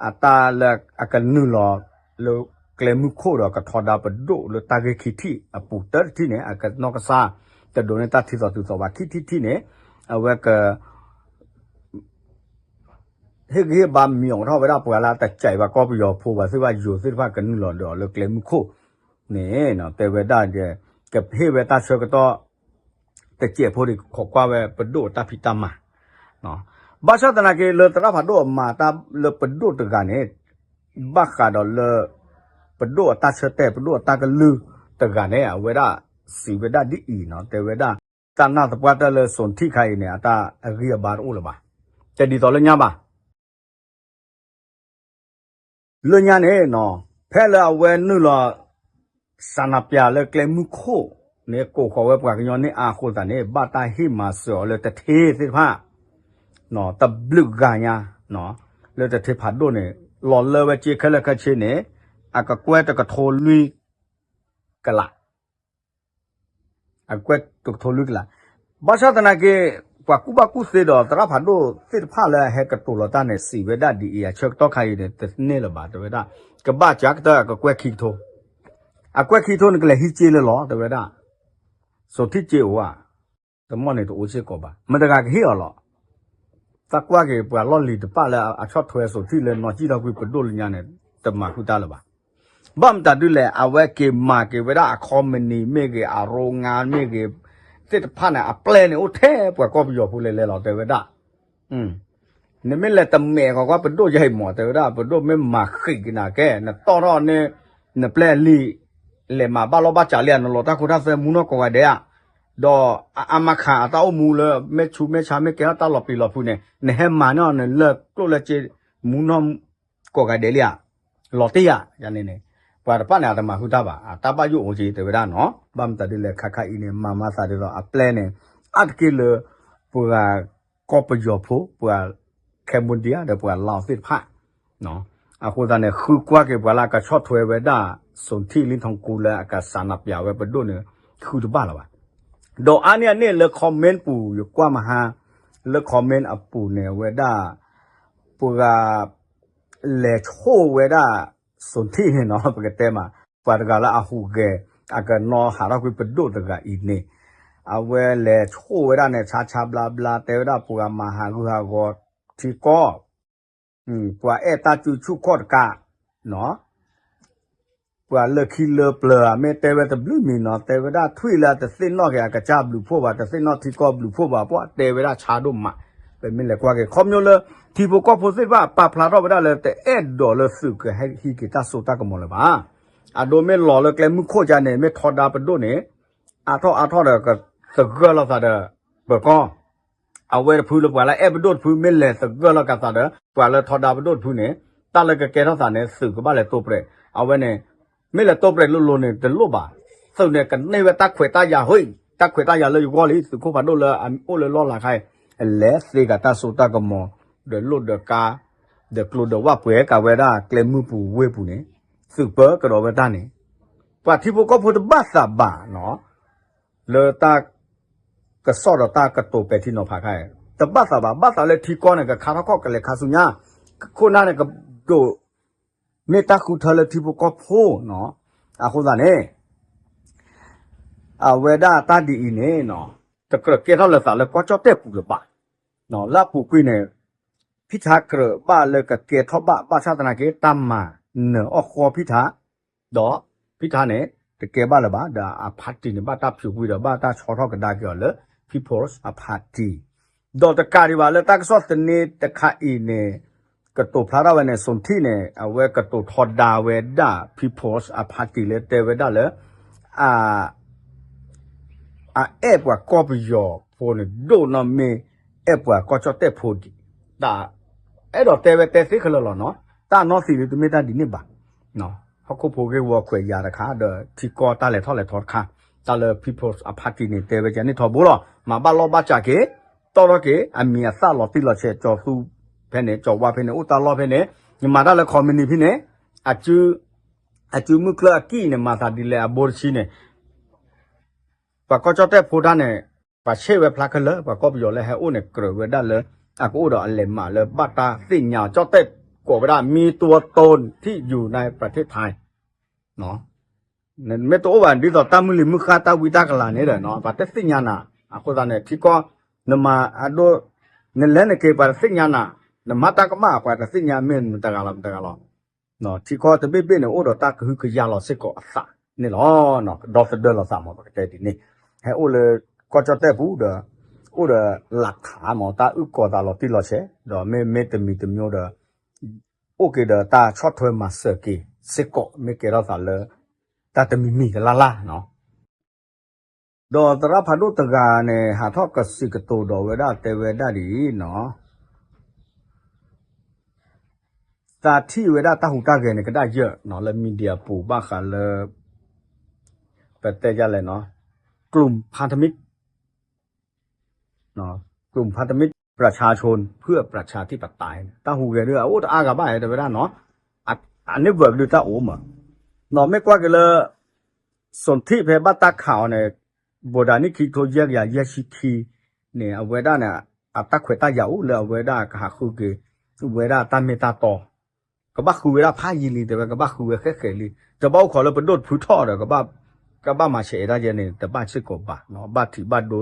အတၢ်လၢအကနုာ်လီၤလၢကျဲမုၢ်ခိၣ်ဒီးကထီဒါပဒိၣ်လၢတၢ်ဂ့ၢ်ခံထံၣ်အပူၤတၢတထံၣ်န့ၣ် အကနီၢ်ကစၢ် တဒိးန့ၢ်တၢ်ထံသီတုၤသီဘၣ် ခံထံၣ်ထံၣ်န့ၣ် အဝဲက ဟ့ၣ်ဂံၢ်ဟ့ၣ်ဘါမံၤအိးထီၣ်ဝဲဒၣ်ပှၤလၢအတစဲးဘၣ်ကီၢ်ပယီၤဖိဘၣ်သ့ၣ်တဖၣ် ယိၤသ့ၣ်တဖၣ်ကနုာ်လီၤဒီးလၢကျဲမုၢ်ခိၣ်န့ၣ် တဲဝဲဒၣ် ကဟ့ၣ်ဝဲတၢ်ဆၢကတီၢ် တစဲးဖိဒံးခိးကွၢ်ဝဲပဒိၣ်အတၢ်ဖံးတၢ်မၤ, ဘၣ်ဆၣ်သနာ်က့လၢသရၣ်ဖးဒိၣ်အမၤတၢ်လၢပဒိၣ်တဂၤန့ၣ် ဘၣ်ဃးဒီးလၢ ပဒိၣ်အတၢ်ဆၢတဲာ် ပဒိၣ်အတၢ်ကလုၢ်တဂၤန့ၣ် အဝဲဒၣ်စံးဝဲဒၣ်ဒ်အံၤနီၤ တဲဝဲဒၣ် တၢ်နာ်သပှၢ်တၢၢ်လၢစိၤထံၣ်ခါအံၤန့ၣ် အတၢ်အဂံၢ်အဘါတအိၣ်လၢၤဘၣ်. တဒ်သိးလၢညါဘၣ်. လၢညါန့ၣ်နီၤ ဖဲလၢအဝဲနုာ်လီၤ စးနးပၠးလၢကျဲမုၢ်ခိၣ်န့ၣ် ကိးဃီၤဝဲပှၤကညီန့ၢ်အါအဃိသတးန့ၣ် ဘၣ်တၢ်ဟ့ၣ်မၤစၢၤအီၤလၢတထ့သ့ၣ်တဖၣ် တဘျုးဂၤညါ လၢတထ့ဖးဒိၣ်န့ၣ် လီၤလၢဝဲက့ခဲလၢာ်ခဲဆ့န့ၣ် အကကွဲၢ်တကထိလွံၢ်ကလး အကွဲၢ်တကထိလွံၢ်ကလး. ဘၣ်ဆၣ်သနာ်က့ ပှၤကူၣ်ဘၣ်ကူၣ်သ့ဒီးသရၣ်ဖးဒိၣ်သ့ၣ်တဖၣ်လၢအဟဲကတိၤလီၤတၢ်န့ၣ် စံးဝဲဒၣ်ဒ်အံၤ အဆၢကတီၢ်ခါအံၤန့ၣ် တန့ၢ်လၢၤဘၣ် တဲဝဲဒၣ် ကဘၣ်ကးကတၢၢ်အကကွဲၢ်ခံကထိ, အကွဲၢ်ခံကထိန့ၣ် ကလဲၤဟံးစ့လၢလီၤ တဲဝဲဒၣ်. စိၤထံၣ်စ့အိၣ်ဧါ, တမီၢ်န့ၣ်တအိၣ်စ့ၢ်ကီးဘၣ် မတၤတဂၤကဟ့ၣ်အီၤလီၤ. သးကွၢ်က့ၤပှၤလီၢ်လံၤတဖၣ်လၢအဆီၣ်ထွဲစိၤထံၣ်လၢနီၢ်ကံၣ်ထီၣ်ကွံာ်ပဒိၣ်လၢညါန့ၣ် တမၤဃုာ်တၢ်လၢၤဘၣ်. ဘၣ်မတၤဒ်လဲၣ် အဝဲက့ၤမၤက့ၤဝဲဒၣ်အ company မ့ၢ်ဂ့ၤ အ โรงงาน မ့ၢ်ဂ့ၤ သ့ၣ်တဖၣ်န့ၣ် အပျဲၢ်န့ၣ်အိၣ်ထဲပှၤကီၢ်ပယီၤဖိလဲၤလဲၤလီၤ တဲဝဲဒၣ်. နမ့ၢ်လဲၤတမဲာ်ဃီကွၢ်ပဒိၣ်ယဲအံၤမး တဲဝဲဒၣ် ပဒိၣ်မ့ၢ်မၤဃံးက့ၤနၤကဲ နတီၢ်ထီၣ်န့ၣ် နပျဲၢ်အလံာ် လဲၤမၤဘၣ်လီၢ်ဘၣ်စးလံဧါ နလီၤတၢ်ခိတၢ်သွဲမူနီၢ်ကိးဂၤဒဲးဧါ. ဒီးအါမးခးအတၢ်အိၣ်မူလၢ မဲာ်ဆူမဲာ်ဆါမ့ၢ်ကဲထီၣ်တၢ်လီၤပံာ်လီၤဖုးန့ၣ် နဟဲမၤန့ၢ်အီၤန့ၣ် လၢကျိၣ်လၢစ့ မူနီၢ်ကိးဂၤဒဲးလံဧါ. လီၤတံၢ်ဧါန့ၣ်န့ၣ် ပှၤတဖၣ်န့ၣ် အတမၤဃုာ်တၢ်ဘၣ် အတၢ်ဘၣ်ယိၣ်အိၣ်က့ တဲဝဲဒၣ်နီၤ. ဘၣ်မတၤဒ်လဲၣ် ခါခါအံၤန့ၣ် မၤမၤသးဒ်သိးအပျဲၢ်န့ၣ် အါတက့ၢ်လၢ ပှၤကီၢ်ပယီၤဖိ ပှၤ Cambodia ဒီးပှၤလၢသ့ၣ်တဖၣ် အဃိသတးန့ၣ် ဃုကွၢ်က့ၤပှၤလၢအကဆီၣ်ထွဲဝဲဒၣ် စိၤထံၣ်လံထီၣ်ကူလၢအကစးနးပၠးဝဲပဒိၣ်န့ၣ် ဃုတဘၣ်လၢၤဘၣ်. ဒီးအါန့ၢ်အန့ၣ်လၢ comment ပူၤ ယကွၢ်မဟါ လၢ comment အပူၤန့ၣ် အဝဲဒၣ် ပှၤ လဲၤဆိၣ်ဝဲဒၣ် စိၤထံၣ်န့ၣ်နီၤ ပကတဲမး ပှၤတဂၤလၢအဟူးဂဲၤ အကနီၤဟးထီၣ်ကွံာ်ပဒိၣ်တဂၤအံၤန့ၣ် အဝဲလဲၤဆိၣ်ဝဲဒၣ်န့ၣ် ဆါဆါဘျါဘျါ တဲဝဲဒၣ်ပှၤမၤဟးဂူာ်ဟးဂီၤထံကီၢ် ပှၤအဲၣ်တၢ်စုဆူၣ်ခီၣ်တကး ပှၤလၢခံလၢပျၢၤ မ့ၢ်တဲဝဲတဘျုးမံၤနီၤ တဲဝဲဒၣ်ထွံၣ်လၢအတသ့ၣ်နီၣ်က့ၤအကစၢ်ဘျုးဖှိၣ်ဘၣ် တသ့ၣ်နီၣ်ထံကီၢ်ဘျုးဖှိၣ်ဘၣ် ပှၤတဲဝဲဒၣ်ဆါဒိၣ်မး. ပမ့ၢ်လဲၤကွၢ်က့ၤ ခီဖျိလၢ ထံဖိကီၢ်ဖိသ့ၣ်တဖၣ် ပာ်ဖျါထီၣ်ဝဲဒၣ်လၢတအဲၣ်ဒိးလၢသုးကဟဲဟံးက့ၤတၢ်စိတၢ်ကမီၤလၢၤဘၣ်. အဒိမ့ၢ်လီၤလၢကျဲမုၢ်ခိၣ်ကါန့ၣ် မ့ၢ်ထီဒါပဒိၣ်န့ၣ် အါထီၣ်အါထီၣ်ဒီး သဂၢၢ်လိာ်သးဒီး ပၢၤကီၢ် အဝဲတဖုလၢပှၤလၢအဲၣ်ပဒိၣ်တဖု မ့ၢ်လဲၤသဂၢၢ်လိာ်က့ၤသးဒီး ပှၤလၢထီဒါပဒိၣ်တဖုန့ၣ် တၢ်လၢကကဲထီၣ်သးန့ၣ် သုးကဘၣ်လဲၤတိပြဲး အဝဲန့ၣ် မ့ၢ်လဲၤတိပြဲးလိၤလိၤန့ၣ် တလိၣ်ဘၣ်. သုးန့ၣ်ကန့ၢ်ဝဲတၢ်ခွဲးတၢ်ယာ်ဟီ တၢ်ခွဲးတၢ်ယာ်လၢယဂီၢ်လံ သုးခိၣ်ဖးဒိၣ်လၢအအိၣ်လၢလီၢ်လၤခါအံၤ လဲၤသ့က့ၤတၢ်စိတၢ်ကမီၤ ဒီးလိၣ်ဒီးကါ ဒီးကျိဒီးဝၣ်ပှဲၤက့ၤဝဲဒၣ်ကျဲမုၢ်ပူၤဝ့ၢ်ပူၤန့ၣ် သုးပၢကဒီးဝဲတၢ်န့ၣ် ပှၤထံဖိကီၢ်ဖိတဘၣ်သးဘၣ်နီၤ လၢတၢ် ကစီၣ်ဒီးတၢ်ကတိၤပဲာ်ထံနီၤဖးခါအံၤ တဘၣ်သးဘၣ် ဘၣ်သးလၢထံကီၢ်န့ၣ် ကခါထီၣ်ခီၣ်ကလဲၤခါဆူညါ ခိၣ်နၢ်န့ၣ်ကဒိး မ့ၢ်တၢ်ဃုထၢလၢထံဖိကီၢ်ဖိနီၤ အဃိသတးန့ၣ် အဝဲဒၣ်တၢ်ဒ်အံၤန့ၣ်နီၤ တကြၢးကဲထီၣ်လၢသးလၢကီၢ်ကၠီၣ်တဲၣ်ပူၤလၢၤဘၣ်. လၢအပူၤကွံာ်န့ၣ် ဖံထါကြၢးဘၣ်လၢကကဲထီၣ်ဘၣ် ဘၣ်ဆၣ်သနာ်က့ တၢ်မၤနၢၤအီၣ်ဃီဖံထါ ဒီးဖံထါန့ၣ် တကဲဘၣ်လၢၤဘၣ် ဒီးအ party န့ၣ် ဘၣ်တၢ်ဖျိးကွံာ်ဒီး ဘၣ်တၢ်ဆီထီၣ်ကဒါက့ၤအီၤလၢ People's Party ဒီးတကးဒံးဘၣ်လၢတၢ်ကစီၣ်သန့တခါအံၤန့ၣ် ကတိၤဖျါထီၣ်ဝဲန့ၣ် စိၤထံၣ်န့ၣ် အဝဲကတိၤထီဒါဝဲဒၣ် People's Party လၢတဲဝဲဒၣ်လၢ အ အအဲၣ်ပှၤကီၢ်ပယီၤဖိန့ၣ် ဒိၣ်နီၢ်မ့ၢ်အဲၣ်ပှၤကီၢ်ကၠီၣ်တဲၣ်ဖိဒံး, တၢ်အဲၣ်ဒိးတဲဝဲတဲသ့ခဲလၢာ်လီၤနီၤ, တၢ်နီၢ်သံးလၢတမ့ၢ်တၢ်ဒ်န့ၣ်ဘၣ်, ဟီၣ်ခိၣ်ဖိဂ့ၢ်ဝီခွဲးယာ်တခါ ဒီးထံကီၢ်တၢ်လဲၤထီၣ်လဲၤထီတခါ, တၢ်လၢ People's Party န့ၣ်တဲဝဲကဲန့ၣ်ထီဘိလီၤ, မၤဘၣ်လီၢ်ဘၣ်စးက့ၤ, တီၢ်ထီၣ်က့ၤ အမံၤအသၣ်လီၤတံၢ်လီၤဆဲး ကၠီၤသူဖဲန့ၣ် ကၠီၤဝါဖဲန့ၣ် အိၣ်တၢ်လီၢ်ဖဲန့ၣ်, ယမၤတၢ်လၢ ခီမနံၤ ဖဲန့ၣ်, အ အစုမုၢ်ကျၢၢ်အကံၢ်န့ၣ် မၤသးဒ်လဲၣ်အဘိတဆံန့ၣ်, ပှၤကီၢ်ကၠီၣ်တဲၣ်ဖိတၢ်န့ၣ်, ပှၤဆဲးဝဲဖျါခဲလၢာ်, ပှၤကီၢ်ပယီၤလၢဟဲအိၣ်န့ၣ် ကြၢးဝဲဒၣ်လၢ အကအိၣ်ဒီးအလဲၤမးလၢဘၣ်တၢ်သ့ၣ်ညါ ကၠီၣ်တဲၣ်ကိးဝဲဒၣ် မံတူဝ်တူၢ် ထံၣ်ယူၤနၢ် ပြထ့ၣ်ထၢၣ် မ့ၢ်တအိၣ်ဘၣ်ဒ်သိးတၢ်မုၢ်လံၤမုၢ်ဃၢ်တၢ်ဝံတၢ်ကလၤန့ၣ်ဒီး ပှၤတသ့ၣ်ညါနၤ, အဃိသတးန့ၣ် ထံကီၢ် နမၤအဒိ, နလဲၤနက့ၤပှၤတသ့ၣ်ညါနၤ, နမၤတၢ်ကမၣ်ပှၤတသ့ၣ်ညါမ့ၢ်မတၤတဂၤလီၤမတၤတဂၤလီၤ, ထံကီၢ်တဘ့ၣ်ဘ့ၣ်န့ၣ် အိၣ်ဒီးတၢ်ကဟုကယာ်လီၤစ့ၢ်ကီးအသးန့ၣ်လီၤ, ဒီသဒၢလီၤသးမ့ၢ်ပကတဲဒ်န့ၣ်, ဟဲအိၣ်လၢ ကီၢ်ကၠီၣ်တဲၣ်ပူၤဒီး အိၣ်ဒီးလၢခးမ့ၢ်တၢ်အုၣ်ကီၤသးလီၤတံၢ်လီၤဆဲး, ဒီးမ့မ့ၢ်တမံၤတမံၤဒီး အိၣ်က့ၤဒီးတၢ်ဆီၣ်ထွဲမၤစၢၤက့ၤစ့ၢ်ကီး မ့ၢ်ကဲထီၣ်သးလၢ တၢ်တမံၤမံၤတလၢ်လၢ်နီၤ ဒီးသရၣ်ဖးဒိၣ်တဂၤန့ၣ် ဟးထီၣ်ကစံးကတိၤဒီးဝဲဒၣ်တဲဝဲဒၣ်ဒ်အံၤနီၤ, သးထံၣ်ဝဲဒၣ်တၢ်ဟူးတၢ်ဂဲၤန့ၣ် ကဒၣ်ယဲၢ်နီၤ လၢ media ပူၤ ဘၣ်ဃးလၢ ပတဲဒ်လဲၣ်နီၤ, กลุ่มพันธมิตร กลุ่มพันธมิตร ประชาชนเพื่อประชาธิปไตย တၢ်ဟူးဂဲၤဒ်အအိၣ်တအါဂၤဘၣ် တဲဝဲဒၣ်နီၤ, အန့ၣ် ဝဲကလုာ်တၢ်အိၣ်မး, မ့ၢ်ကွၢ်က့ၤလၢ စူၤထံၣ်ဖဲဘၣ်တၢ်ခးအီၤန့ၣ်, ဘိးဒၣ်နံၣ်ခံကထိယဲၢ်ကယၤယဲၢ်ဆံခံန့ၣ် အဝဲဒၣ်န့ၣ် အတၢ်ခွဲးတၢ်ယာ်အိၣ်လၢအဝဲဒၣ်ကဟးဃုက့ၤ ဝဲဒၣ်တၢ်မ့ၢ်တၢ်တီ ကဘၣ်ဃုဝဲဒၣ်ဖးယံာ်လံ တဲဝဲ ကဘၣ်ဃုဝဲဃဲဃဲလံ, တဘၣ်အိၣ်ခိးလၢပဒိၣ်တဖုထီၣ်ဒီး ကဘၣ်မၤဆဲးအံၤတၢ်ယဲန့ၣ် တဘၣ်စ့ၢ်ကီးဘၣ်, ဘၣ်ထံးဘၣ်ဒိ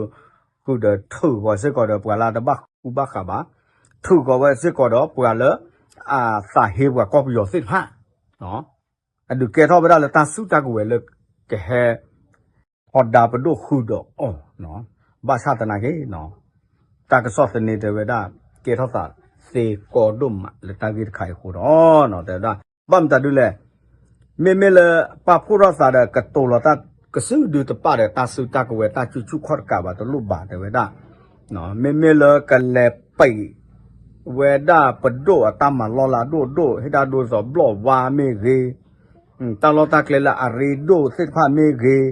ဃုာ်ဒီးထုးဃီၤစ့ၢ်ကီးဒီး ပှၤလၢတဘၣ်ဃူဘၣ်ဃးဘၣ်, ထုးဃီၤဝဲစ့ၢ်ကီးဒီး ပှၤလၢ အသးဟ့ပှၤကီၢ်ပယီၤသ့ၣ်တဖၣ် အဒုးကဲထီၣ်ဝဲဒၣ်လၢတၢ်စုတၢ်ကဝဲၤလၢကဟဲ ထီဒါပဒိၣ်ဃုာ်ဒီးအီၤ, ဘၣ်ဆၣ်သနာ်က့ တၢ်ကစီၣ်သန့တဲဝဲဒၣ် ကဲထီၣ်သးသ့ကီဒိၣ်မးလၢတၢ်ဂ့ၢ်တခါအံၤအဃိဒီး တဲဝဲဒၣ် ဘၣ်မတၤဒုလဲၣ်, မ့မ့ၢ်လၢပာ်ဖှိၣ်ထီၣ်သးဒီးကတိၤလီၤတၢ်ကစုဒုတပာ်ဒီးတၢ်စုတၢ်ကဝဲၤတၢ်စုဆူၣ်ခီၣ်တကးဘၣ်တလိၣ်ဘၣ် တဲဝဲဒၣ် မ့မ့ၢ်လၢကလဲၤပံးဝဲဒၣ်ပဒိၣ်အတၢ်မၤလီၢ်လၢအဒိၣ်ဒိၣ် ဟ့ၣ်ဒၣ်ဒိသိးဘျီၣ်ဝါမ့ၢ်ဂ့ၤ, တၢ်လီၢ်တၢ်ကျဲလၢအရ့ဒိၣ်သ့ၣ်တဖၣ်မ့ၢ်ဂ့ၤ,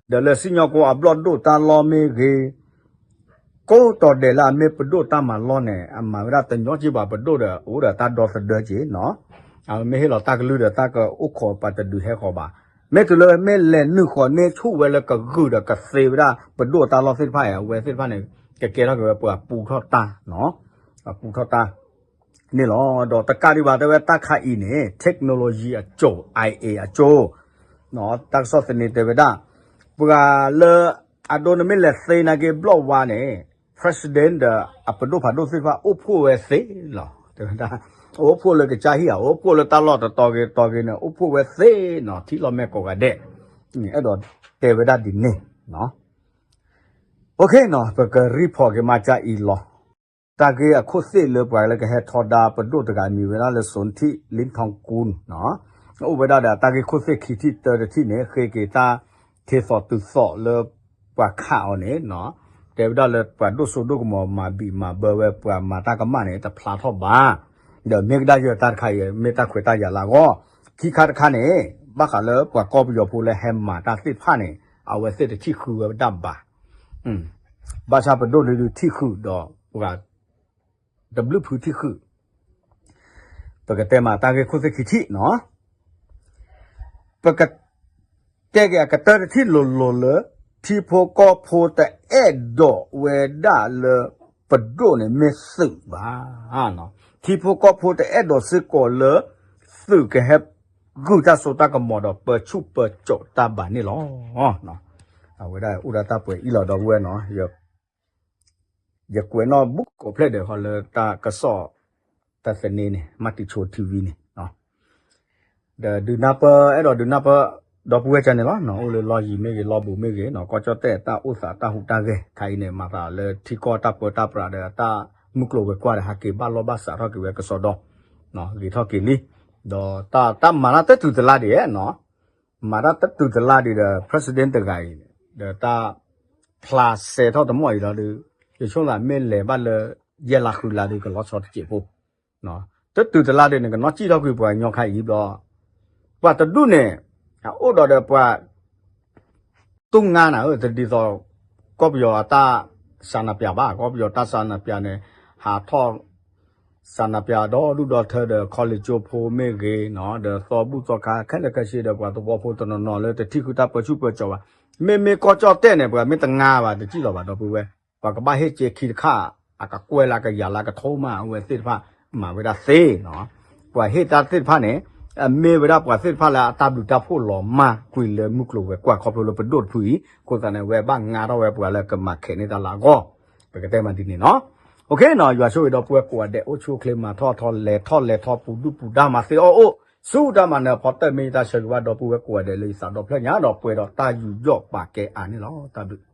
ဒီးလၢစံၣ်ညီၣ်ကွီၢ်အဘျီၣ်ဒိၣ်တၢ်လီၢ်မ့ၢ်ဂ့ၤ, ကိးတီၤဒဲးလၢအမ့ၢ်ပဒိၣ်တၢ်မၤလီၢ်န့ၣ် အမၤဝဲဒၣ်တညီက့ဘၣ် ပဒိၣ်ဒီး အိၣ်ဒီးတၢ်ဒီသဒၢက့နီၤ, အမ့ၢ်ဟ့ၣ်လီၤတၢ်ကလုၢ်ဒီးတၢ်ကအိၣ်ခိးပှၤတဒုးဟဲဃီၤဘၣ်, မ့ၢ်တုၤလၢမ့ၢ်လဲၤနုာ်ဃီၤန့ၢ်ဆူၣ်ဝဲလၢကဂုာ်ဒီးကသ့ဝဲဒၣ်ပဒိၣ်တၢ်လီၢ်သ့ၣ်တဖၣ်အံၤ အဝဲသ့ၣ်တဖၣ်န့ၣ် ကကဲထီၣ်က့ၤဝဲပှၤပူထီၣ်တၢ်နီၤ, ပှၤပူထီၣ်တၢ် န့ၣ်လီၤ. ဒီးတကးဒံးဘၣ်တဲဝဲတၢ်ခါအံၤန့ၣ် technology အစိၤ IA အစိၤ တၢ်ကစီၣ်သန့တဲဝဲဒၣ် ပှၤလၢ အဒိနမ့ၢ်လဲၤသ့နာ်က့ဘျီၣ်ဝါန့ၣ် president ဒီးအပဒိၣ်ဖးဒိၣ်သ့ၣ်တဖၣ်အိၣ်ဖှိၣ်ဝဲသ့လီၤ. တဲဝဲဒၣ် အိၣ်ဖှိၣ်လၢကစၢ်ဟံၣ်ဧါ အိၣ်ဖှိၣ်လၢတၢ်လီၢ်တတီၤဂ့ၤတီၤဂ့ၤန့ၣ် အိၣ်ဖှိၣ်ဝဲသ့နီၤ ထံလီၢ်မဲာ်ကိးဂၤဒဲး, အဲၣ်ဒိးတဲဝဲဒၣ်ဒ်န့ၣ် OK နီၤ ပကရံဖီၣ်က့ၤမၤကၢအံၤလီၤ. တၢ်ဂ့ၢ်အခိၣ်သ့ၣ်လၢပှၤလၢကဟဲထီဒါပဒိၣ်တဂၤမံၤဝဲဒၣ်လၢ စိၤထံၣ် လ့ထီၣ်ကူၣ် အိၣ်ဝဲဒၣ်ဒီးတၢ်ဂ့ၢ်ခိၣ်သ့ၣ်ခံထံၣ်တၢတထံၣ်န့ၣ် ဃ့က့ၤတၢ်ထ့သိးတုၤသိးလၢပှၤခးအီၤန့ၣ် တဲဝဲဒၣ်လၢပှၤဒိၣ်စိဒိၣ်ကမီၤမၤဘံးမၤဘၢဝဲပှၤမၤတၢ်ကမၣ်န့ၣ် တဖျါထီၣ်ဘၣ် ဒီးမ့ၢ်ကဒၣ်ယဲၢ်တၢ်တခါအံၤ မ့ၢ်တၢ်ခွဲးတၢ်ယာ်လၢအဂီၢ် ခံခါတခါန့ၣ် ဘၣ်ဃးလၢပှၤကီၢ်ပယီၤဖိလၢဟဲမၤတၢ်သ့ၣ်တဖၣ်န့ၣ် အဝဲသ့ၣ်တထံၣ်ဃုဝဲဒၣ်ဘၣ် ဘၣ်ဆၣ်ပဒိၣ်န့ၣ်ဒုးထံၣ်ဃုာ်ဒီးပှၤ တဘျုးဖုထံၣ်ဃုာ် ပကတဲမးတၢ်ဂ့ၢ်ခိၣ်သ့ၣ်ခံထံၣ်နီၤ ပကတဲက့ၤအကတၢၢ်တထံၣ်လိၤလိၤလၢ ထံဖိကီၢ်ဖိတအဲၣ်ဒိးဝဲဒၣ်လၢ ပဒိၣ်န့ၣ်မ့ၢ်သုးဘၣ် ထံဖိကီၢ်ဖိတအဲၣ်ဒိးစ့ၢ်ကီးလၢ သုးကဟဲဂုာ်တၢ်စိတၢ်ကမီၤဒီးပၢဆူၣ်ပၢစိးတၢ်ဘၣ်န့ၣ်လီၤ. အဝဲဒၣ်အိၣ်ဒီးတၢ်ပှဲၤအံၤလီၤဒီပုၢ်ဝဲၢ်နီၤ ယကွဲးနီၣ်ဘူးကကိးဖျဲၣ်ဒီးဃီလၢတၢ်ကစီၣ် တၢ်သန့န့ၣ် မၤတံၤဆိ ထံဝံန့ၣ် ဒီးဒုးနၢ်ပၢၢ် အဲၣ်ဒိးဒုးနၢ်ပၢၢ် ဒီပုၢ်ဝဲၢ်ကန့ၣ်လီၤ. အိၣ်လၢလီၢ်ယံၤမ့ၢ်ဂ့ၤ လီၢ်ဘူးမ့ၢ်ဂ့ၤ ကီၢ်ကၠီၣ်တဲၣ်တၢ်အိၣ်သးတၢ်ဟူးတၢ်ဂဲၤ ခါအံၤန့ၣ် မၤသးလၢထံကီၢ်တၢ်ပၢတၢ်ပြးဒီးတၢ်မုၢ်ကျိၤဝဲၤကွာ်ဒီး ဟးက့ၤဘၣ်လီၢ်ဘၣ်စးထီၣ်က့ၤဝဲကစီဒီ ဂ့ၤထီၣ်က့ၤလံ ဒီးတၢ်မၤတၢ်တတုၤတလါဒံးနီၤ မၤတၢ်တတုၤတလါဒံးဒီး president တဂၤအံၤ ဒီးတၢ်ဖျါစဲထီၣ်တမီၢ်အံၤလီၤဒီး ယဆိကမိၣ်မ့ၢ်လဲၤဘၣ်လၢ ယဲၢ်လါဃုလါဒီးကလီၤဆီတစဲးဖိ တတုၤတလါဒံးန့ၣ် ကနီၣ်စံၣ်ထီၣ်ကွံာ်ပှၤကညီခါအံၤဘျီ ပှၤတဒူၣ်န့ၣ် အအိၣ်ဒီးဒီးပှၤ တူၢ်ငါနၤဧၢ တဒ်သိး ကီၢ်ပယီၤအတၢ်စးနးပၠးဘၣ် ကီၢ်ပယီၤတၢ်စးနးပၠးန့ၣ် ဟးထီၣ် စးနးပၠးဒီဒူၣ်ဒီထၢဒီး college ဖိမ့ၢ်ဂ့ၤနီၤ ဒီးသီဘူၣ်သီခါခဲလၢာ်ခဲဆ့ဒီး ပှၤသဝီဖိတနီၤနီၤလၢတထံၣ်ဃုာ်တၢ်ပၢဆူၣ်ပၢစိးဘၣ် မ့မ့ၢ်ကီၢ်ကၠီၣ်တဲၣ်န့ၣ် ပှၤမ့ၢ်တငါဘၣ်တစံၣ်လီၤဘၣ် ဒီပုၢ်ဝဲၢ် ပှၤကဘၣ်ဟ့ၣ်စ့ခံတခါ အကကွဲၢ်လၢကယၤလၢကထိမး အဝဲသ့ၣ်တဖၣ် မၤဝဲဒၣ်သ့နီၤ ပှၤဟ့ၣ်တၢ်သ့ၣ်တဖၣ်န့ၣ် အမ့ၢ်ဝဲဒၣ်ပှၤသ့ၣ်တဖၣ်လၢအတၢ်ဘျုးတၢ်ဖှိၣ်လီၤမၢ်ကွံာ်လၢမုၢ်ကျိၤဝဲၤကွာ်ခီဖျိလၢပဒိၣ်တဖုအံၤ အဃိသတးန့ၣ် ဝဲဘၣ်ငါထီၣ်ဝဲပှၤလၢကမၤခဲးန့ၢ်တၢ်လၢအဂီၢ် ပကတဲမးဒ်န့ၣ်နီၤ OK နီၤ ယွၤဆိၣ်ဂ့ၤဒီပုၢ်ဝဲၢ်ကိးဂၤဒဲး အိၣ်ဆူၣ်အိၣ်ချ့မၤထီၣ်ထီလဲၤထီၣ်လဲၤထီပူၤဒုၣ်ပူၤဒါမၤသ့အီၣ်အိၣ် ဆူတၢ်မၤနၢၤဖီတၢၢ်မ့ၢ်ယတၢ်ဆၢဂ့ၤဘၣ်ဒီပုၢ်ဝဲၢ်ကိးဂၤဒဲးလၢယသးဒီဖျၢၣ်ညါဒီးပှဲၤဒီးတၢ်ယူးယီၣ်ပာ်ကဲအါန့ၣ်လီၤ တၢ်ဘျုး